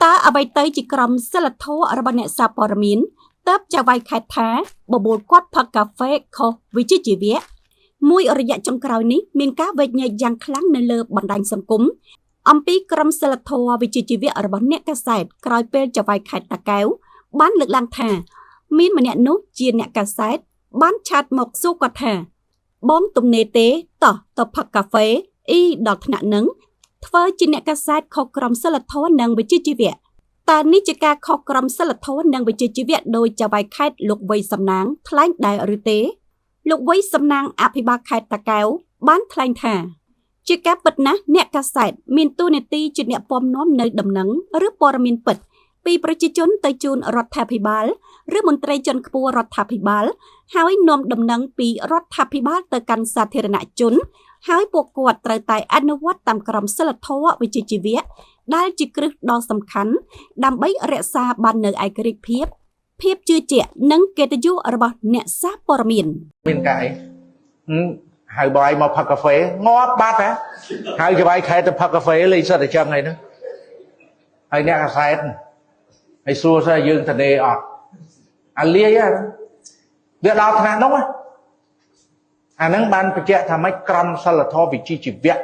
តើអ្វីទៅជាក្រមសីលធម៌របស់អ្នកសារព័ត៌មានតើបចៅហ្វាយខេត្តថាបបួលគាត់ផឹកកាហ្វេខុសវិជ្ជាជីវៈមួយរយៈចុងក្រោយនេះមានការវែកញែកយ៉ាងខ្លាំងនៅលើបណ្ដាញសង្គមអំពីក្រមសីលធម៌វិជ្ជាជីវៈរបស់អ្នកកាសែតក្រោយពេលចៅហ្វាយខេត្តតាកែវបានលើកឡើងថាមានម្នាក់នោះជាអ្នកកាសែតបានឆាតមកសួរគាត់ថាបងទំនេរទេតោះទៅផឹកកាហ្វេអ៊ីដល់ថ្នាក់នឹងធ្វើជាអ្នកកាសែតខុសក្រមសីលធម៌និងវិជ្ជាជីវៈតើនេះជាការខុសក្រមសីលធម៌និងវិជ្ជាជីវៈដោយចៅហ្វាយខេត្តលោកវៃសំណាងថ្លែងដែរឬទេលោកវៃសំណាងអភិបាលខេត្តតាកែវបានថ្លែងថាជាការពិតណាស់អ្នកកាសែតមានតួនាទីជាអ្នកពំនាំនៅដំណឹងឬព័ត៌មានពិតពីប្រជាជនទៅជូនរដ្ឋាភិបាលឬមន្ត្រីជាន់ខ្ពស់រដ្ឋាភិបាលហើយនាំដំណឹងពីរដ្ឋាភិបាលទៅកាន់សាធារណជនហើយពួកគាត់ត្រូវតែអនុវត្តតាមក្រមសីលធម៌វិជ្ជាជីវៈដែលជាគ្រឹះដ៏សំខាន់ដើម្បីរក្សាបាននូវឯករាជ្យភាពភាពជឿជាក់និងកិត្តិយសរបស់អ្នកសារព័ត៌មាន មានការអីហៅបាយមកផឹកកាហ្វេងាប់បាត់ហ៎ហៅចៅហ្វាយខេត្តទៅផឹកកាហ្វេលេងសិតតែចឹងហើយហ្នឹងហើយអ្នកកាសែតហើយសួរថាយើងធានាអត់អាលាយវាដល់ថ្នាក់នោះអាហ្នឹងបានបញ្ជាក់ថាម៉េចក្រមសីលធម៌វិជ្ជាជីវៈ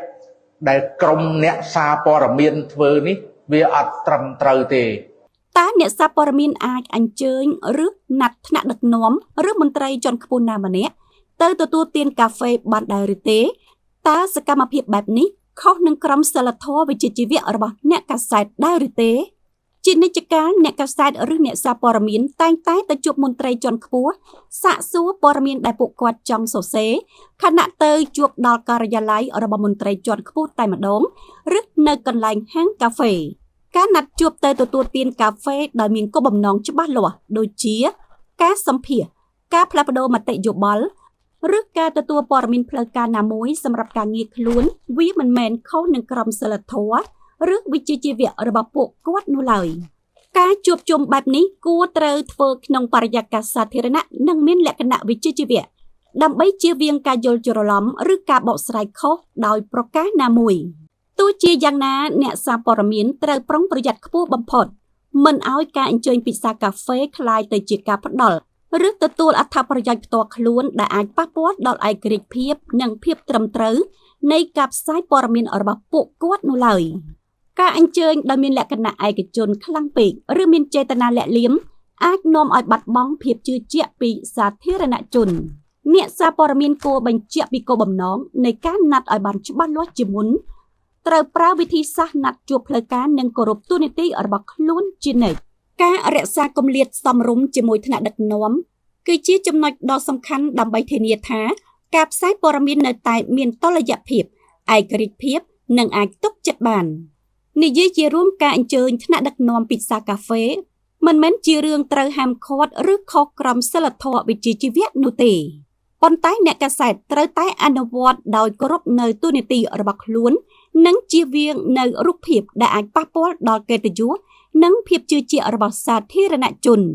ដែលក្រមអ្នកសារព័ត៌មានធ្វើនេះវាអត់ត្រឹមត្រូវទេ តើអ្នកសារព័ត៌មានអាចអញ្ជើញឬណាត់ថ្នាក់ដឹកនាំឬមន្ត្រីជាន់ខ្ពស់ណាម្នាក់ទៅទទួលទានកាហ្វេបានដែរឬទេតើសកម្មភាពបែបនេះខុសនឹងក្រមសីលធម៌វិជ្ជាជីវៈរបស់អ្នកកាសែតដែរឬទេជានិច្ចកាលអ្នកកាសែតឬអ្នកសារព័ត៌មានតែងតែទៅជួបមន្ត្រីជាន់ខ្ពស់សាកសួរព័ត៌មានដែលពួកគាត់ចង់សរសេរខណៈទៅជួបដល់ការិយាល័យរបស់មន្ត្រីជាន់ខ្ពស់តែម្ដងឬនៅកន្លែងហាងកាហ្វេការណាត់ជួបទៅទទួលទានកាហ្វេដោយមានគោលបំណងច្បាស់លាស់ដូចជាការសម្ភាសការផ្លាស់ប្ដូរមតិយោបល់ឬការទទួលព័ត៌មានផ្លូវការណាមួយសម្រាប់ការងារខ្លួនវាមិនមែនខុសនឹងក្រមសីលធម៌ឬវិជ្ជាជីវៈរបស់ពួកគាត់នោះឡើយការជួបជុំបែបនេះគួរត្រូវធ្វើក្នុងបរិយាកាសសាធារណៈនិងមានលក្ខណៈវិជ្ជាជីវៈដើម្បីជៀសវាងការយល់ច្រឡំឬការបកស្រាយខុសដោយប្រការណាមួយទោះជាយ៉ាងណាអ្នកសារព័ត៌មានត្រូវប្រុងប្រយ័ត្នខ្ពស់បំផុតមិនឲ្យការអញ្ជើញពិសាកាហ្វេក្លាយទៅជាការផ្ដល់ឬទទួលអត្ថប្រយោជន៍ផ្ទាល់ខ្លួនដែលអាចប៉ះពាល់ដល់ឯករាជ្យភាពនិងភាពត្រឹមត្រូវនៃការផ្សាយព័ត៌មានរបស់ពួកគាត់នោះឡើយការអញ្ជើញដោយមានលក្ខណៈឯកជនខ្លាំងពេកឬមានចេតនាលាក់លៀមអាចនាំឲ្យបាត់បង់ភាពជឿជាក់ពីសាធារណជនអ្នកសារព័ត៌មានគួរបញ្ជាក់ពីគោលបំណងនៃការណាត់ឲ្យបានច្បាស់លាស់ជាមុនត្រូវប្រើវិធីសាស្ត្រណាត់ជួបផ្លូវការនិងគោរពតួនាទីរបស់ខ្លួនជានិច្ចការរក្សាគម្លាតសមរម្យជាមួយថ្នាក់ដឹកនាំគឺជាចំណុចដ៏សំខាន់ដើម្បីធានាថាការផ្សាយព័ត៌មាននៅតែមានតុល្យភាពឯករាជ្យភាពនិងអាចទុកចិត្តបាននិយាយជារួមការអញ្ជើញថ្នាក់ដឹកនាំពិសាកាហ្វេមិនមែនជារឿងត្រូវហាមឃាត់ឬខុសក្រមសីលធម៌វិជ្ជាជីវៈនោះទេប៉ុន្តែអ្នកកាសែតត្រូវតែអនុវត្តដោយគោរពនៅតួនាទីរបស់ខ្លួននិងជៀសវាងនៅរូបភាពដែលអាចប៉ះពាល់ដល់កិត្តិយសនិងភាពជឿជាក់របស់សាធារណជន។